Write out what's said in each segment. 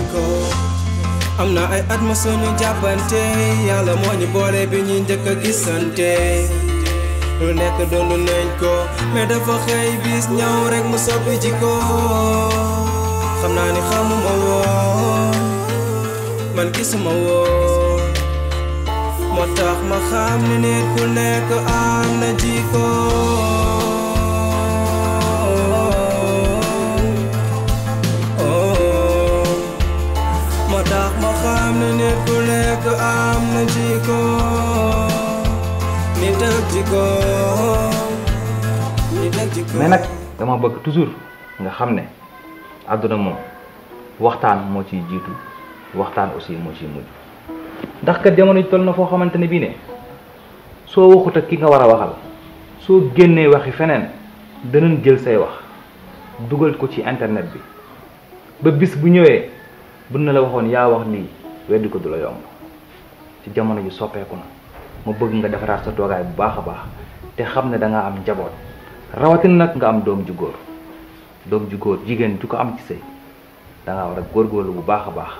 jikko am na ay at ma suñu jàppante yàlla moo ñu boole bi ñuy njëkk a gisante lu nekk dund nañ ko mais dafa xëy bis ñëw rek mu soppi jikko xam naa ni xamuma woon man gisuma woon moo tax ma xam ni nit ku nekk am na jikko moo tax ma xam ni nit ku nekk am na jikko nit ak jikko nit ak jikko mais nag dama bëgg toujours nga xam ne àdduna moom waxtaan moo ciy jiitu waxtaan aussi moo ciy mujj ndax kat jamono ji toll na foo xamante ne bii ne soo waxut ak ki nga war a waxal soo génnee waxi feneen danañ jël say wax dugal ko ci internet bi ba bis bu ñëwee bu na la waxoon yaa wax lii weddi ko du la yomb ci jamono ji soppeeku na ma bëgg nga defaraat sa toogaay bu baax a baax te xam ne da nga am njaboot rawatina nag nga am doom ju góor jigéen ju ko am ci sëy da nga war a góorgóorlu bu baax a baax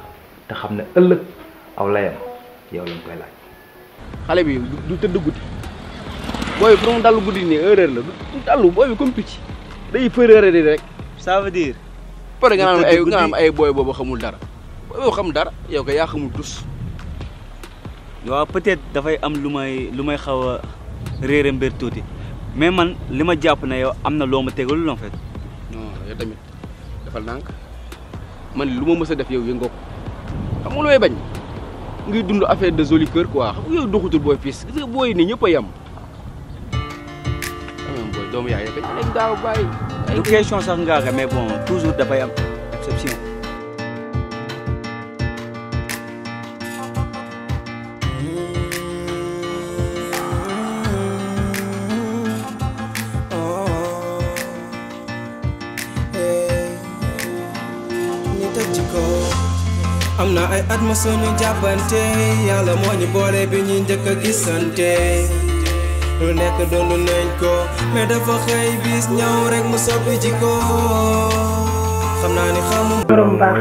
te xam ne ëllëg aw layam yow lañ koy laaj. xale bi du tëdd guddi booy bi pour mu dallu guddi nii erreur la du dallu booy bi comme picc day fërëre di rek. ça veut dire. pare nga naan ay booy boobu xamul dara booy boobu xamul dara yow ko yaa xamul tus. waaw peut-être dafay am lu may xaw a réere mbir tuuti mais man li ma jàpp ne yow am na loo ma tegalul en fait. non yow tamit defal nànk man lu ma mës a def yow yëngoo ko xam nga lu may bañ ngi dund affaire de joli cœur quoi xam nga yow doxutul booy fils gis nga booy nii ñëpp a yem. booy doomu yaay rek dañ gaaw a bàyyi. du question sax ngaaga mais bon toujours dafay am exception. am na ay at ma suñu jàppante yàlla moo ñu boole bi ñuy njëkk a gisante lu nekk dund nañ ko mais dafa xëy bis ñëw rek mu soppi jikko xam naa ni xamum borom baax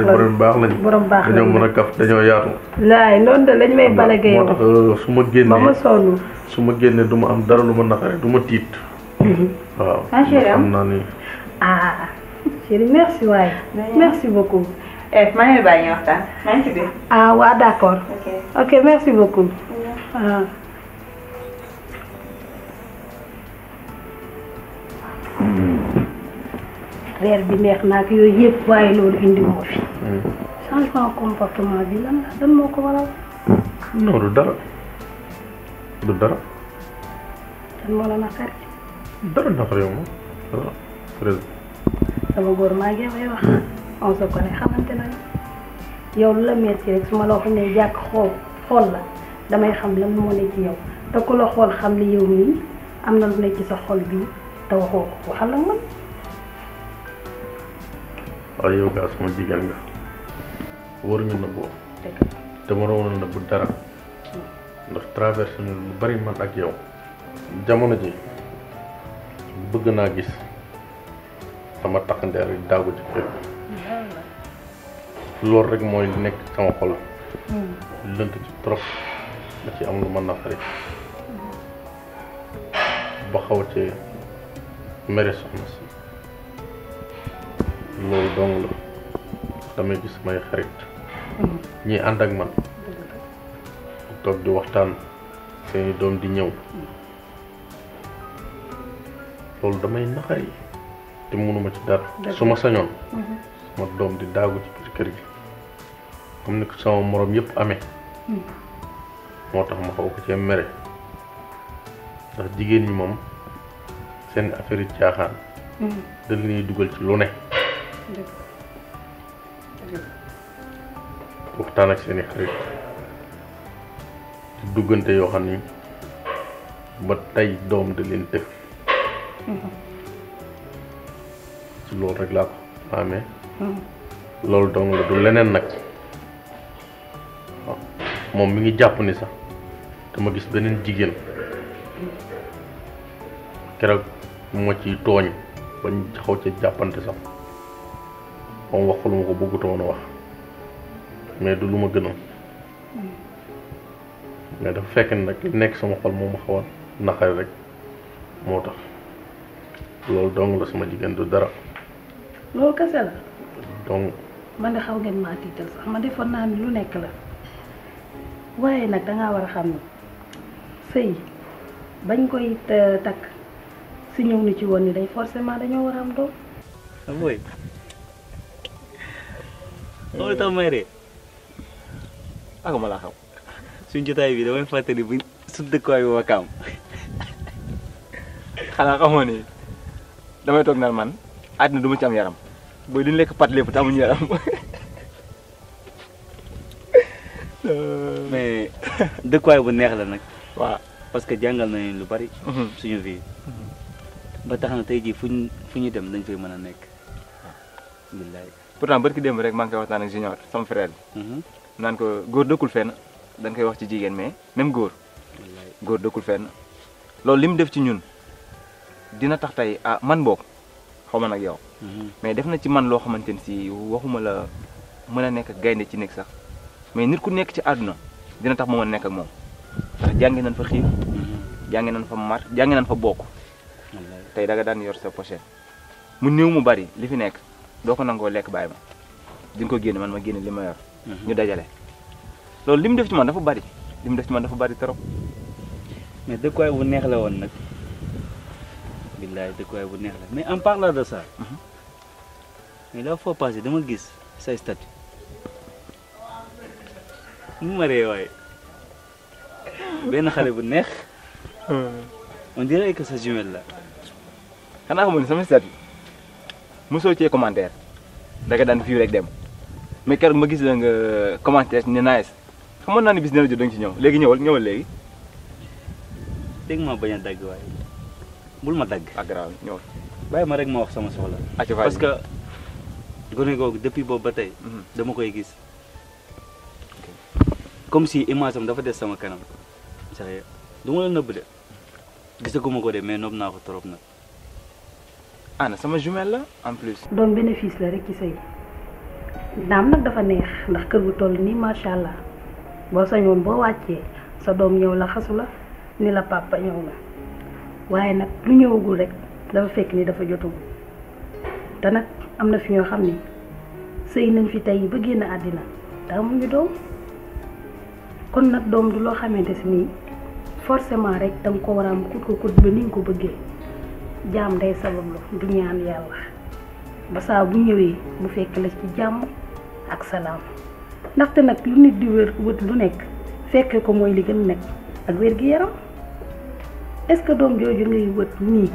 lañ borom baax lañ dañoo mën a kaf dañoo yaatu. laay loolu de lañ may balagee yow. moo tax su ma génnee ba ma sonn. su ma génnee du ma am dara lu ma naqare du ma tiit. waaw xam naa ni. ah chérie merci waay. merci beaucoup. maa ngi lay bàyyi nga waxtaan maa ngi ci biir. ah waa d'accord. ok merci beaucoup. reer bi neex na ak yooyu yëpp waaye loolu indi moo fi. changement comportement bi lan moo ko waral. non du dara du dara. lan moo la naqari. dara naqari yow moom dara. sama góor maa ngi lay wax. on se connaît xamante nañu yow lu la metti rek su ma la waxee ne jàkk xool la damay xam lan moo ne ci yow te ku la xool xam ni yow mii am na lu nekk ci sa xol bi te waxoo ko waxal la man. waaw yow gaa sama jigéen nga waruñu nëbboo te waroon na nëbbu dara ndax traversé na lu bari man ak yow jamono ji bëgg naa gis sama takkandeer yi daagu ci kër loolu rek mooy nekk sama xol lënt ci trop da ci am lu ma naqari ba xaw ci mere soxna si loolu dong la damay gis may xarit ñi ànd ak man toog di waxtaan seeni doom di ñëw loolu damay naqari te mënuma ci dara su ma sañoon sama doom di daagu ci biir kër gi comme ni ko sama moroom yëpp amee moo tax ma xaw ko cee mere ndax jigéen ñi moom seen affaire yi caaxaan da ñuy dugal ci lu ne waxtaan ak seeni xarit di duggante yoo xam ni ba tey doom da leen def ci loolu rek laa ko amee loolu dong la du leneen nag waaw moom mi ngi jàpp ni sax dama gis beneen jigéen keroog moo ciy tooñ bañ xaw ca jàppante sax moom waxul ma ko bëggutoon a wax mais du lu ma gënoon mais dafa fekk ne nag li nekk sama xol moo ma xaw a naqari rek moo tax loolu dong la sama jigéen du dara loolu kese la donc man de xaw ngeen maa tiital sax ma defoon naa ni lu nekk la waaye nag dangaa war a xam ne sëy bañ koy takk si ñëw ni ci woon ni day forcément dañoo war a am doom boy loolu tax may ree ak ma laa xam suñ jotaay bi damay fàttali bu suñ dëkkuwaay bi Wakaam xanaa xamoo ni damay toog naan man àddina du ma ci am yaram booy duñ lekk pat lépp te amuñu yaram mais dëkkuwaay bu neex la nag waaw parce que jàngal nañu lu bari suñu vie ba tax na tey jii fu ñu dem dañ fay mën a nekk billaay pourtant barki démb rek maa ngi koy waxtaan ak Junior sama frère bi naan ko góor dëkkul fenn dañ koy wax ci jigéen mais même góor dëkkul fenn loolu li mu def ci ñun dina tax tey ah man boog xaw ma nag yow mais def na ci man loo xamante ni si waxuma la mën a nekk gaynde ci nekk sax mais nit ku nekk ci àdduna dina tax ma mën a nekk ak moom ndax jàngi nañ fa xiif jàngi nañ fa mar jàngi nañ fa bokk tey da nga daan yor sa pochette mu néew mu bari li fi nekk doo ko nangoo lekk bàyyi ma di nga ko génne man ma génne li ma yor ñu dajale loolu li mu def ci man dafa bari li mu def ci man dafa bari trop mais dëkkuwaay bu neex la woon nag billaay dëkkuwaay bu neex la mais en parlant de ça mais la fois passée dama gis say statut mu ma ree waaye benn xale bu neex on dirait que sa jumelle la xanaa xamoon ne sama statut mosoo cee commentaire da nga daan view rek dem mais keroog ma gis la nga commentaire ne nice xamoon naa ne bis dina la jot danga ci ñëw léegi ñëwal léegi dégg ma bañ a dagg waaye bul ma dagg ak grave ñëwal bàyyi ma rek ma wax sama soxla parce que gone googu depuis boobu ba tey dama koy gis comme si image am dafa des sama kanam sérieux du ma la nëbb de gisaguma ko de mais nopp naa ko trop nag ana sama jumelle la en plus doom bénéfice la rek ci sëy naam nag dafa neex ndax kër gu toll nii macha allah boo sañoon boo wàccee sa doom ñëw la xasu la ni la papa ñëw na waaye nag lu ñëwagul rek dafa fekk ni dafa jotagul te nag am na fi ñoo xam ni sëy nañ fi tey ba génn àddina te amuñu doom kon nag doom du loo xamante si nii forcément rek danga ko war a am kut ba ni nga ko bëggee jaam day sabablu du ñaan yàlla ba saa bu ñëwee bu fekk la ci jàmm ak salaam ndaxte nag lu nit di wët lu nekk fekke ko mooy li gën nekk ak wér gi yaram est-ce que doom jooju ngay wët nii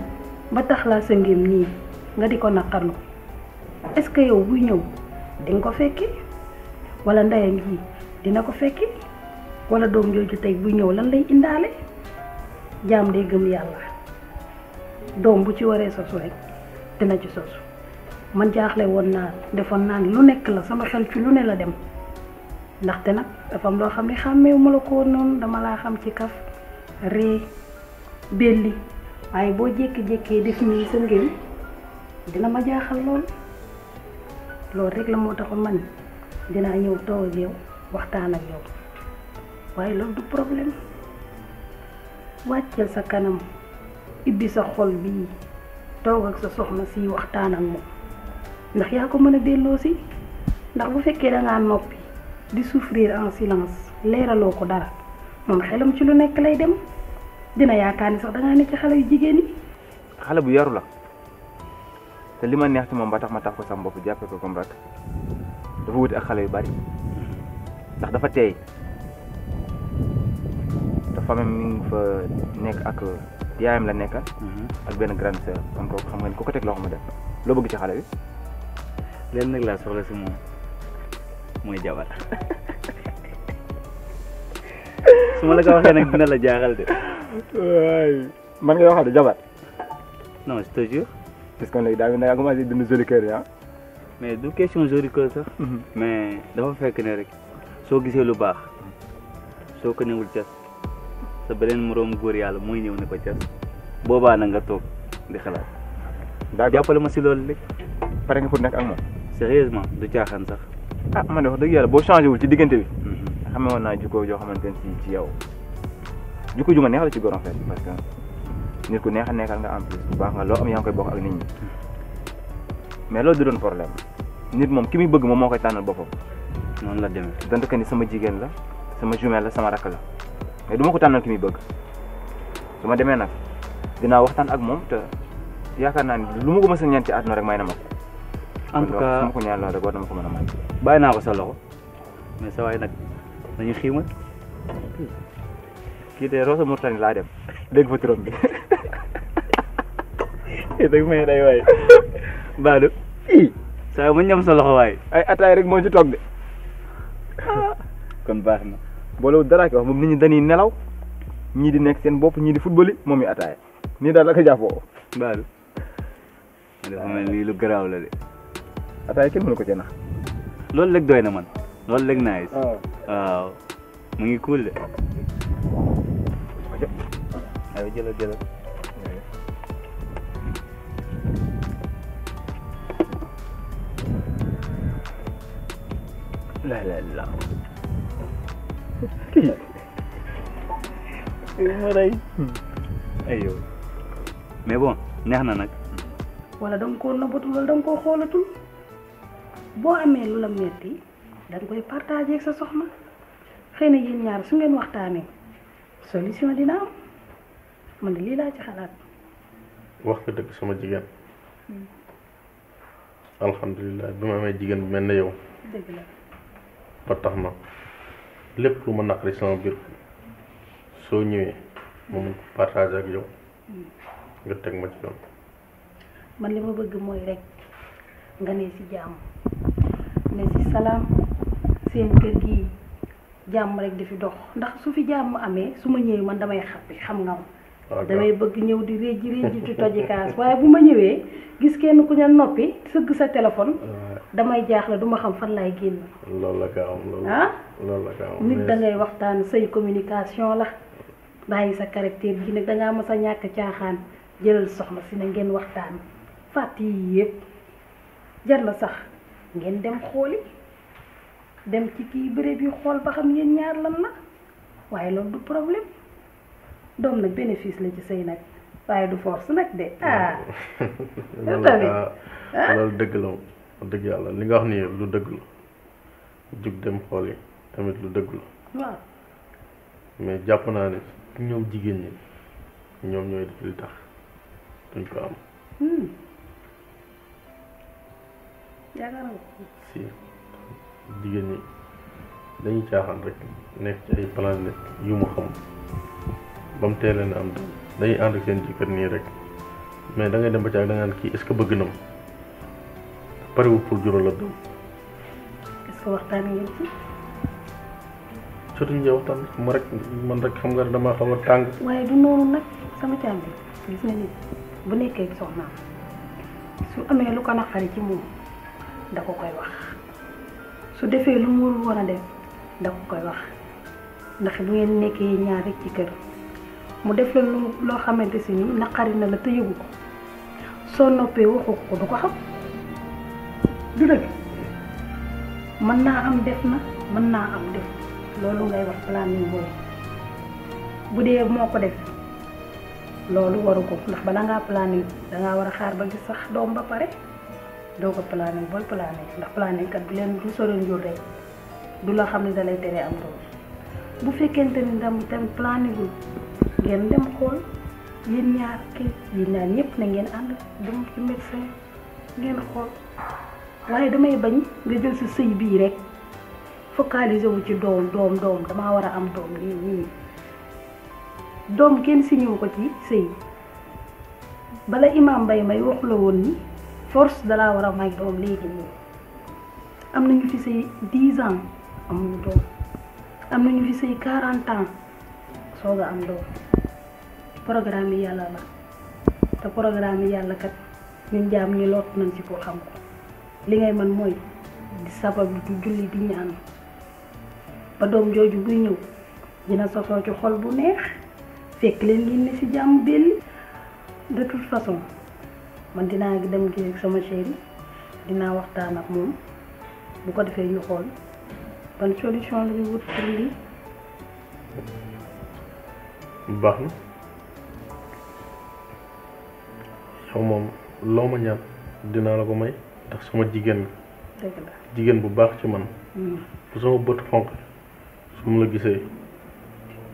ba tax laa sa ngéem nii nga di ko naqarlu est-ce que yow buy ñëw di nga ko fekki wala ndeyam ji dina ko fekki wala doom jooju tey buy ñëw lan lay indaale jaam day gëm yàlla doom bu ci waree sosu rek dina ci sosu man jaaxle woon naa defoon naa lu nekk la sama xel ci lu ne la dem ndaxte nag dafa am loo xam ne xàmmeewu ma la ko woon noonu dama laa xam ci kaf ree belli waaye boo jékki-jékkee def nii sa ngéem dina ma jaaxal loolu rek la moo taxoon man dinaa ñëw toog ak yow waxtaan ak yow waaye loolu du problème wàcceel sa kanam ibbi sa xol bii toog ak sa soxna si waxtaan ak moom ndax yaa ko mën a delloo si ndax bu fekkee dangaa noppi di souffrir en silence leeraloo ko dara moom xelam ci lu nekk lay dem dina yaakaar ni sax dangaa ne ci xale yu jigéen yi xale bu yaru la te li ma neex ci moom ba tax ma tax ko sama bopp jàppee ko comme rak dafa wuti ak xale yu bari ndax dafa teey te famille mi ngi fa nekk ak yaayam la nekkal ak benn grande sœur kon kooku xam nga ni ku ko teg loo xam ne def loo bëgg ci xale bi leen nag laa soxla si moom mooy jabar su ma la ko waxee nag dina la jaaxal de waay man ngay waxaat jabar non je te jure parce que léegi daa ngi commencé dund joli kër yi mais du question joli kër sax mais dafa fekk ne rek soo gisee lu baax soo ko newul cas sa beneen moroom góor yàlla mooy ñëw ne ko cas boobaa na nga toog di xalaat daa jàppale ma si loolu rek pare nga pour nekk ak moom sérieusement du caaxaan sax ah man de wax dëgg yàlla boo changé wul ci diggante bi xame woon naa jikko joo xamante ne si ci yow jikko ju ma neex la ci góor en fait parce que nit ku neex a nekkal nga en plus bu baax nga loo am yaa ngi koy bokk ak nit ñi mais loolu du doon problème nit moom ki muy bëgg moom moo koy tànnal boppam noonu la demee. donte que ni sama jigéen la sama jumelle la sama rakk la mais du ma ko tànnal ki muy bëgg su ma demee nag dinaa waxtaan ak moom te yaakaar naa ni lu ma ko mës a ñaan ci àdduna rek may na ma ko. en tout cas su ma ko ñaan loolu rek war na ma ko mën a may. bàyyi naa ko sa loxo mais sa waay nag nañu xiimal. kii de Rosa Mourtani laa dem dégg fa turam bi dégg may day waay Badou saa yoo ma ñam sa loxo waay. ay ataay rek moo ci toog de kon baax na boolewul dara ki wax moom nit ñi dañuy nelaw ñii di nekk seen bopp ñii di football yi moom i ataaya nii daal la ko jàppoo Badou dafa mel ni lu garaaw la de. ataaya kenn mënu ko ci nax loolu léegi doy na man loolu léegi naa gis. waaw mu ngi cool de. aywa jëlal. la aywa mais bon neex na nag. wala da nga koo nëbbatul wala da nga koo xoolatul boo amee lu la metti da nga koy partagé ak sa soxna xëy na yéen ñaar su ngeen waxtaanee solution dina am man de lii laa ci xalaat. wax nga dëgg sama jigéen alhamdulilah bi ma amee jigéen bu mel ne yow dëgg la ba tax na lépp lu ma naqari sama biir soo ñëwee ma mun ko partager ak yow nga teg ma ci yoon. man li ma bëgg mooy rek nga ne ci jàmm ne ci salaam seen kër gi jàmm rek di fi dox ndax su fi jàmm amee su ma ñëwee man damay xappi xam nga ma damay bëgg ñëw di réji di toji kaas waaye bu ma ñëwee gis kenn ku ne noppi sëgg sa téléphone damay jaaxle du ma xam fan laay génn. loolu la gaaw loolu la gaaw nit da ngay waxtaan say communication la bàyyi sa caractère gi nag dangaa mës a ñàkk caaxaan jëlal soxna si na ngeen waxtaan fàtt yi yëpp jar na sax ngeen dem xooli dem ci kii béréb yu xool ba xam yéen ñaar lan la waaye loolu du problème doom nag bénéfice la ci sëy nag waaye du force nag de loolu dëgg la dëgg yàlla li nga wax nii lu dëgg la jug dem xool yi tamit lu dëgg la waaw mais jàpp naa ne ñoom jigéen ñi ñoom ñooy def li tax duñ ko am yaakaar nga si jigéen ñi dañuy caaxaan rek nekk ci ay planète yu mu xam ba mu teelee na am dañuy ànd ak seen jëkkër nii rek mais da ngay dem ba caag da nga naan kii est-ce que bëgg na ma parewul pour jural la doom. est-ce que waxtaan ngeen ci. jotuñu cee waxtaan ma rek man rek xam nga dama xaw a tàng. waaye du noonu nag sama càmm bi gis nga nit bu nekkee ak soxnaam su amee lu ko naqari ci moom da ko koy wax su defee lu mu war a def da ko koy wax ndax bu ngeen nekkee ñaar rek ci kër mu def la loo xamante si ni naqari na la te yëgu ko soo noppee waxu ko du ko xam du dëgg mën naa am def na mën naa am def loolu ngay wax planning booy bu dee moo ko def loolu waru ko ndax bala ngaa planning dangaa war a xaar ba gis sax doom ba pare doo ko planning booy planning ndax planning kat du leen du soroon jur rek du la xam ne da lay teree am doom bu fekkente ni ndam tam planningul ngeen dem xool yéen ñaar kii yéen ñaar ñëpp na ngeen ànd dem ci médecin ngeen xool waaye damay bañ nga jël sa sëy bii rek focaliser wu ci doom damaa war a am doom lii doom kenn si ñëw ko ci sëy bala imam Mbaye may wax la woon ni force dalaa war a may doom léegi nii am nañu fi sëy 10 ans amuñu doom am nañu fi sëy 40 ans soog a am doom programme yi yàlla la te programme yi yàlla kat ñun jaam ñi lot nañ ci ko xam ko li ngay mën mooy di sabab di julli di ñaan ba doom jooju buy ñëw dina sosoo ci xol bu neex fekk leen ngeen ne ci jàmm belli de toute façon man dinaa dem gi sama chéri dinaa waxtaan ak moom bu ko defee ñu xool ban solution la ñu wut pour lii. baax na yow moom loo ma ñaan dinaa la ko may ndax sama jigéen nga dëgg la. jigéen bu baax ci man bu sama bët xonq su ma la gisee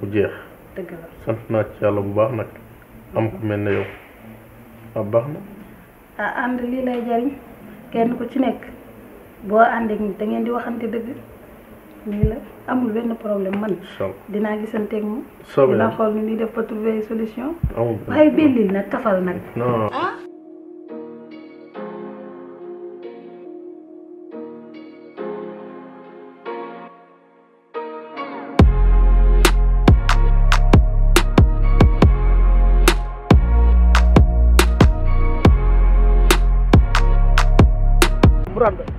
mu jeex dëgg la. sant naa ci yàlla bu baax nag am ku mel ne yow baax na ah ànd lii lay jariñ kenn ku ci nekk boo àndeek nit da ngeen di waxante dëgg lii la amul benn problème man dinaa gisanteeg moom dinaa xool ni ñuy def ba trouver solution waaye bellil nag kafal nag non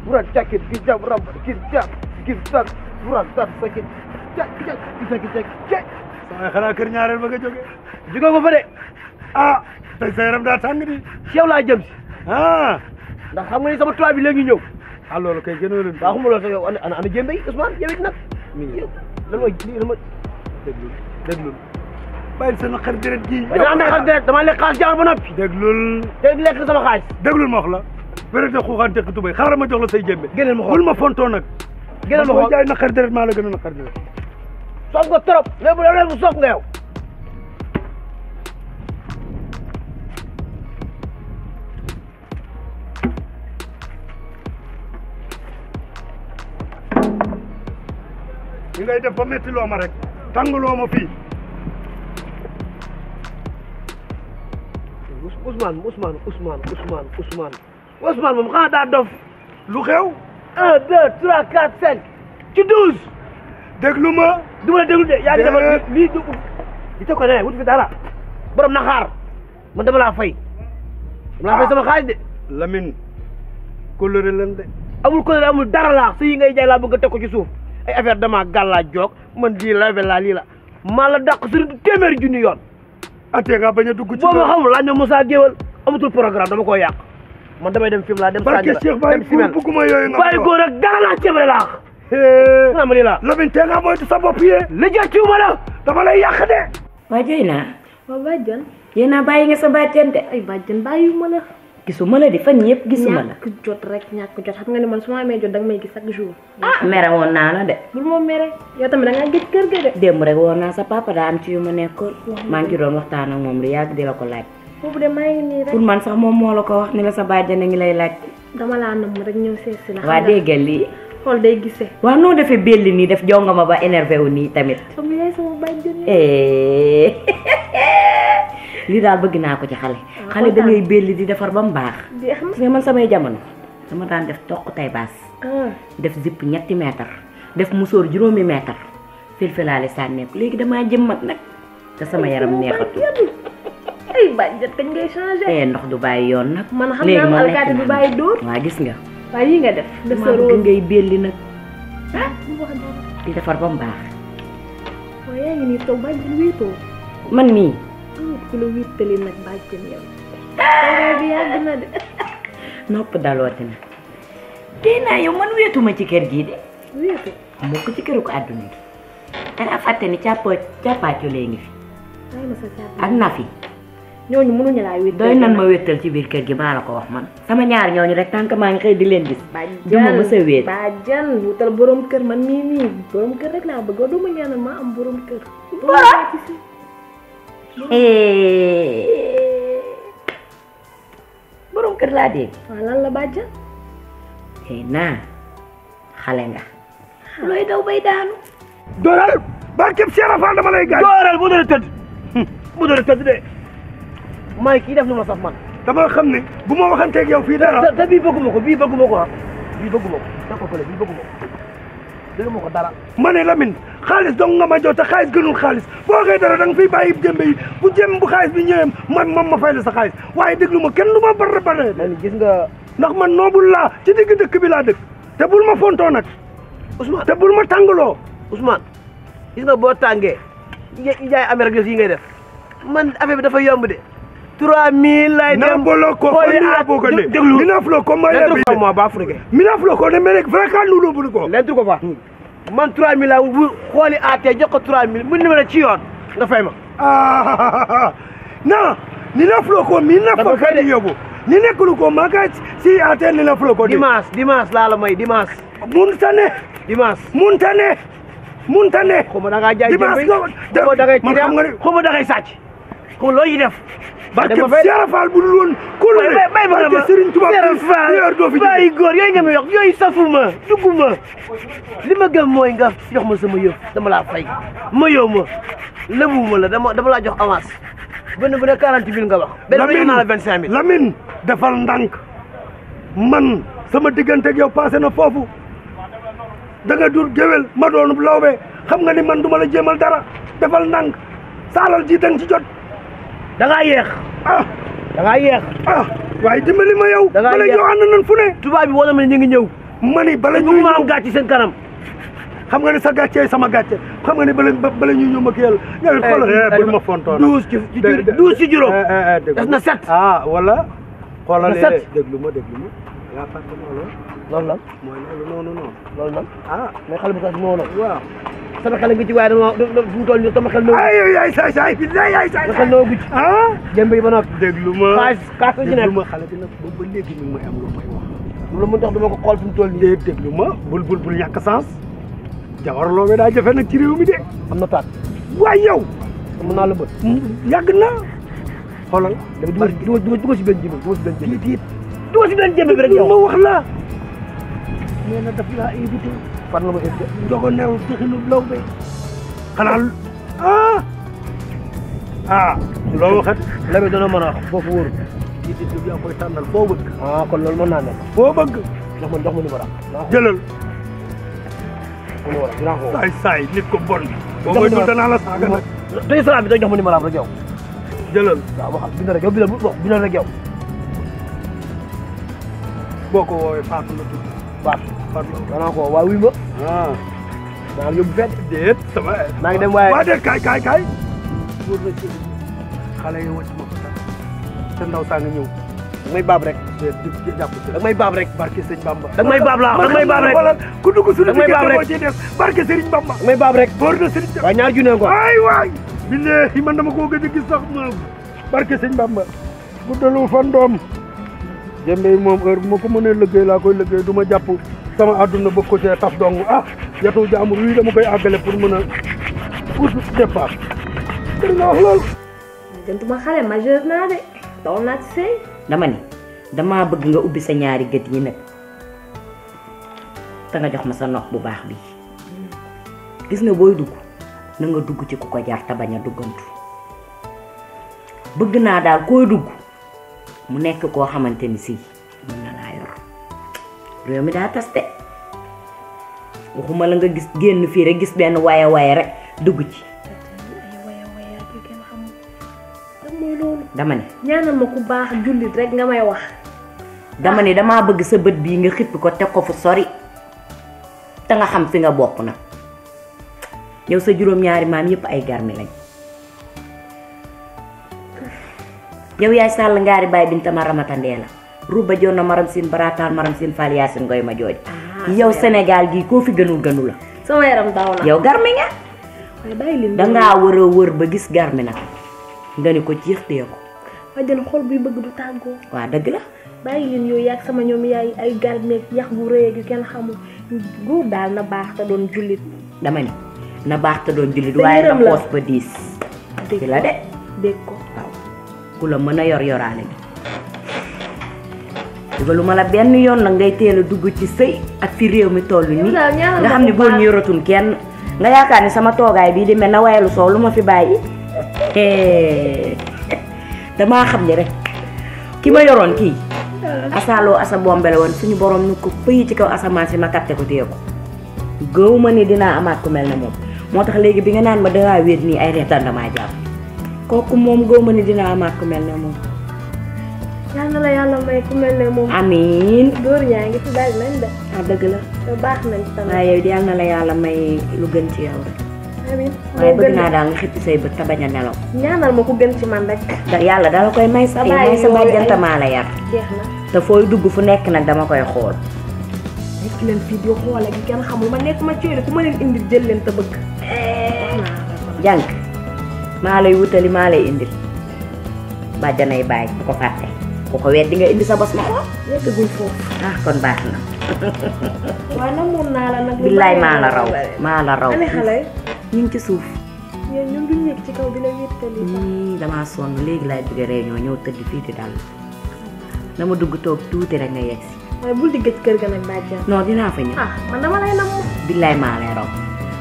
buran cakit gijab ram gijab gijab buran tat sakit cak sama xanaa kër ñaareel ba nga jóge jóge ko fa de ah tey sa yaram daa tàng di ci yow laa jëm si ndax xam nga ni sama tubaab bi léegi ñëw ah loolu kay gënoo leen waa xuma loolu sax yow ana jémbe yi Ousmane yow it nag lan mooy lii dama déglul bàyyil sa naqar deret gi dama naqar deret dama lekk xaalis jaar ba noppi déglul te lekk sama xaalis déglul ma wax la vérité xuuxaan tekk tubay xaaral ma jox la say jémbe génneel ma xool bul ma fontoo nag génneel ma xool jaay naqar deret maa la gën a naqar deret soof nga trop léegi bu soof nga yow li ngay def ba metti loo ma rek tàngaloo ma fii Ousmane moom xanaa daa dof lu xew 1 2 3 4 5 ci 12 déglu ma du ma la déglu de yaa ngi defal lii du di te ko ne wut fi dara borom na xaar man dama laa fay sama xaalis de Lamine coloré lan de amul coloré amul dara laa si yi ngay jaay laa bëgg a teg ko ci suuf ay affaire dama gàllaa joog man lii la lii la maa la dàq suri téeméeri junni yoon ate nga bañ a dugg ci boobu xamul laaj na Moussa Géwal amatul programme dama koo yàq man damay dem film laa dem barke Cheikh Baye Góor bugguma yooyu nga Baye Góor ak dara laa cëbale laax nga ma ni la Lamine te nga moytu sa bopp yee li jëcciwuma la dama lay yàq de waa jooy naa waaw bàjjan yéen a bàyyi nga sa bàjjan de ay bàjjan bàyyiwuma la gisuma la di fan yëpp gisuma la ñàkk jot rek ñàkk jot xam nga ni man su ma amee jot danga may gis chaque jour mere woon naa la de bul moom mere yow tamit da ngaa gëj kër ga de démb rek woon naa sa papa daa am ci yu ma nekkoon maa ngi doon waxtaan ak moom lu yàgg di la ko laaj boobu de maa ngi nii rek pour man sax moom moo la ko wax ni la sa bàjjan a ngi lay laaj dama laa nam rek ñëw seet si la waa déggal lii xool day gisee waa noo defee belli nii def jongama ba énervé wu nii tamit xam yaay sama bàjjan lii daal bëgg naa ko ci xale xale da ngay belli di defar ba mu baax gis nga man samay jamono dama daan def toq tay baas def zipp 3 mètre def musóor 7 mètre filfilaale sànneeku léegi damaa jëm mag nag te sama yaram neexatul ay bàjjan kañ ngay changé ndox du bàyyi yoon nag man xam naa alkaati du bàyyi dóor waa gis nga waaye yi nga def dama bëgg ngay belli nag di defar ba mu baax waaye yaa ngi nii toog bàjjan wéetoo man nii ku la wéttali nag bàjjan yow toogaay bi yàgg na de nopp dalooti na tey naa yow man wéetuma ci kër gii de wéetu moo ko ci këru ko àdduna gi danga fàtte ni càppaaco lee ngi fi ak Nafi ñooñu mënuñu laa wéttal doy nan ma wéttal ci biir kër gi maa la ko wax man sama ñaar ñooñu rek tànk maa ngi xëy di leen gis duma mës a wéet bàjjan wutal borom kër man nii borom kër rek laa bëgg duma ñaanal ma am borom kër borom kër laa dégg waaw lan la bàjjan naa xale nga looy daw bay daanu dooral barkeb Cheikh Rafal dama lay gaañ dooral bu doon tëdd de may kii def na ma sax man dama xam ne bu ma waxanteeg yow fii dara te bii bëgguma ko bii bëgguma ko da ko fële bii bëgguma ko dara ma ne Lamine xaalis dong nga ma jox te xaalis gënul xaalis boo xëy dara da nga fiy bàyyi jëmbe yi bu xaalis bi ñëwee man moom ma fay la sa xaalis waaye déglu ma kenn du ma bare man gis nga ndax man noobul laa ci digg dëkk bi laa dëkk te bul ma fontoo nag Ousmane te bul ma tàngaloo Ousmane gis nga boo tàngee yi jaay Amérique yi ngay def man affaire bi dafa yomb de 3000 lay dem. Nabolo ko mina boko ne. Mina flo ko ma yabe. Moi ba afrique. Mina flo ko ne mais vraiment nous lo bulu ko. Lentu ko fa. Man 3000 la xoli AT jox ko 3000 mu ni ma ci yoon nga fay ma. Ah. Non, ni na flo ko mina fa ka di yobo. Ni nekul ko maka si AT ni na flo ko di. Dimanche la may dimanche. Mun tane. Xuma da nga jaay jëmbe. Xuma da ngay tira. Xuma da ngay sàcc. Ko lo yi def. Barke Serigne Fall bu dul woon ko la bay barke Serigne Touba bay góor yooyu nga may wax yooyu safuma dugguma li ma gëm mooy nga jox ma sama yëf dama laa fay ma yow ma lëbuma la dama laa jox avance benn bu ne 40 000 nga wax benn bu ne naa la 25 000 Lamine defal ndànk man sama diggante ak yow passé na foofu da nga dur géwél ma doon lawbe xam nga ni man duma la jéemal dara defal ndànk saalal ji dang ci jot da ngaa yéex waaye dimbali ma yow bala yow ànd nañ fu ne tubaab bi wala ma ne ñu ngi ñëw ma ni bala ñu ma am gàcce seen kanam xam nga ni sa gàcce sama gàcce xam nga ni bala ñu ñëw ma ki yàlla yow xoolal bul ma fontoon 12 ci juróom des na 7 wala xoolal déglu ma yaa fàtte loolu la mooy loolu non loolu la mais xale bu sax moo la waaw sama xel ngi ci waaye dama fu mu toll nii sama xel noo yaay saay bi yaay saay xel noo gucc jëmbe yi ba noppi déglu ma kaas ci nekk ma xale bi nag boobu ba léegi mi ngi may am lu may wax lu mu tax dama ko xool fu mu toll nii déglu ma bul ñàkk sens jawar loobe daa jafe nag ci réew mi de am na taat waaye yow mën naa la bët yàgg na xoolal duma si benn jëmbe duma si benn jëmbe bi rek yow ma wax la nee na daf laa invité fan la ma invité jogo new texinu lawbe xanaa loo waxat labe dana mën a wax foofu wóoru kii di yaa koy tànnal foo bëgg kon loolu mën naa nekk foo bëgg jox ma numéro jëlal dinaa ko saay nit ko bon boo mooy dul danaa la saaga nag tey salaam bi da jox ma numéro rek yow jëlal waaw waxal bindal rek yow bindal rek yow boo ko woowee Fatou la tudd Fatou danaa ko waa wuy ma maa ngi yóbbu fenn déet sama maa ngi dem waaye waa déet kaay wóor na ci xale yi wàcc ma ko sax te ndaw saa nga ñëw da may baab rek di jàpp ci da may baab rek barke Sëñ Bamba da may baab laa da may baab rek ku dugg suñu diggante moo ci des barke Sëriñ Bamba da may baab rek wóor na Sëriñ waaye ñaar junne ko waay billahi man dama koo gëj a gis sax ma barke Sëñ Bamba guddalu fan doom jëmbe moom heure bu ma ko mënee liggéey laa koy liggéey du ma jàpp sama àdduna bëgg ko see taf dong yatu jaamur wii dama koy àggale pour mën a ut départ dégg nga wax loolu gëntuma xale majeur naa de toll naa ci sëy dama ni damaa bëgg nga ubbi sa ñaari gët yi nag te nga jox ma sa nopp bu baax bi gis nga booy dugg na nga dugg ci ku ko jar te bañ a duggantu bëgg naa daal koy dugg mu nekk koo xamante ni si mën na laa yor réew mi daa tas de waxuma la nga gis génn fii rek gis benn waye rek dugg ci dama ne ñaanal ma ku baax jullit rek nga may wax dama ne damaa bëgg sa bët bii nga xippi ko teg ko fu sori te nga xam fi nga bokk nag yow sa juróom-ñaari maam yépp ay garmi lañ yow yaay sàll ngaari baay binta ma ramatandee la ruba jonna maram sin barataan maram sin faal yaasin ngoy ma jooj yow Sénégal gii koo fi gënu la sama yaram daw na yow garmi nga waaye bàyyi leen dangaa wër ba gis garmi nag nga ni ko ciix tee ko waaye den xol buy bëgg du tàggoo waa dëgg la bàyyi leen yooyu yaag sama ñoom yaay ay garmeeg yax bu rëy gi kenn xamul góor daal na baax te doon jullit dama ni na baax te doon jullit waaye na poos ba diis di la de dégg ko waaw ku la mën a yoraale gi dugalu ma la benn yoon nag ngay teel a dugg ci sëy ak fi réew mi toll nii nga xam ne góor ñu yoratun kenn nga yaakaar ni sama toogaay bii di mel na wayalu soow lu ma fi bàyyi damaa xam ni rek ki ma yoroon kii asaaloo asa bombe la woon suñu borom nu ko pëyi ci kaw asamaan si ma katte ko téye ko gëw ma ni dinaa amaat ku mel ne moom moo tax léegi bi nga naan ma dangaa wéet nii ay reetaan damaa jàpp kooku moom gëw ma ni dinaa amaat ku mel ne moom yal na la yàlla may ku mel ne moom amiin góor ñaa ngi fi bari nañ de dëgg la te baax nañ tamit waaye yow yal na la yàlla may lu gën ci yow rek amiin waaye bëgg naa daal nga xippi say bët te bañ a nelaw ñaanal ma ku gën ci man rek da yàlla dala koy may sa bàjjanta maa la yar jeex na te fooy dugg fu nekk nag dama koy xool nekk leen fii di xoole gi kenn xamul ma nekk ma cooy ku ma leen indil jël leen te bëgg jànk maa lay wutali maa lay indil bàjjanay bàyyi bu ko fàtte ku ko weddi nga indi sa bos ma xool yeggaguñ foofu ah kon baax na waaye namoon naa la nag billaay maa la raw ane xale ñu ngi ci suuf yéen ñun duñ yëg ci kaw di la wéttali damaa sonn léegi laay bëgg réunion ñëw tëdd fii di dal dama dugg toog tuuti rek nga yegg si waaye bul di gëj kër ga nag bàjjan non dinaa fa ñëw man dama lay nam billaay maa lay raw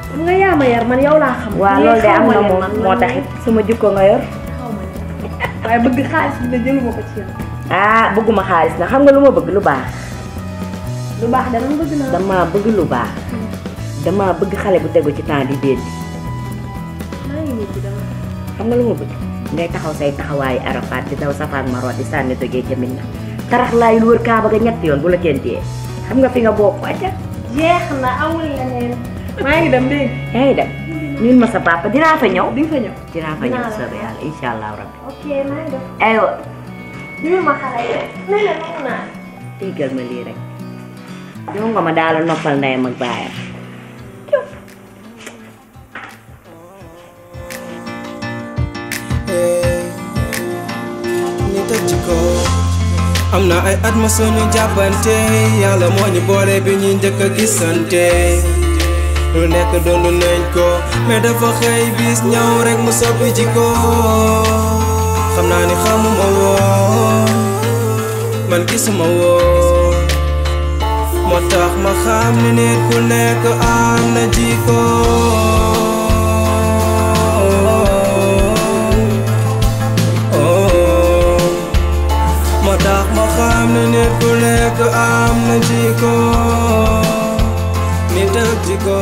xam nga yaa ma yar man yow laa xam waaw loolu de am na moom moo taxit sama jikko nga yor waaye bëgg xaalis bi ne jëluma ko ci yow bëgguma xaalis na xam nga lu ma bëgg lu baax dama bëgg naa dama bëgg lu baax dama bëgg xale bu tegu ci temps di déet maa ngi nii ci dama xam nga lu ma bëgg ngay taxaw say taxawaayu Arafat di daw Safa ak Marwa di sànni dogee jamin na tarax laay lu wër Kaaba ga ñetti yoon bu la kenn téye xam nga fi nga bokk acca jeex na amul leneen maa ngi dem léegi yaa ngi dem ñun ma sa papa dinaa fa ñëw di nga fa ñëw dinaa fa ñëw soobee yàlla incha allah rabbi ok maa ngi def aywa ñu ma xale yi rek nee na nangu naa déggal ma lii rek ñoo nga ma daal noppal ndeyam ak baayam ñu teg ci ko am na ay at ma suñu jàppante yàlla moo ñu boole bi ñuy njëkk a gisante lu nekk doonu nañ ko mais dafa xëy bis ñëw rek mu soppi ji ko xam naa ni xamuma woon man gisuma woon moo tax ma xam ne nit ku nekk am na jikko moo tax ma xam ne nit ku nekk am na jikko nit ak jikko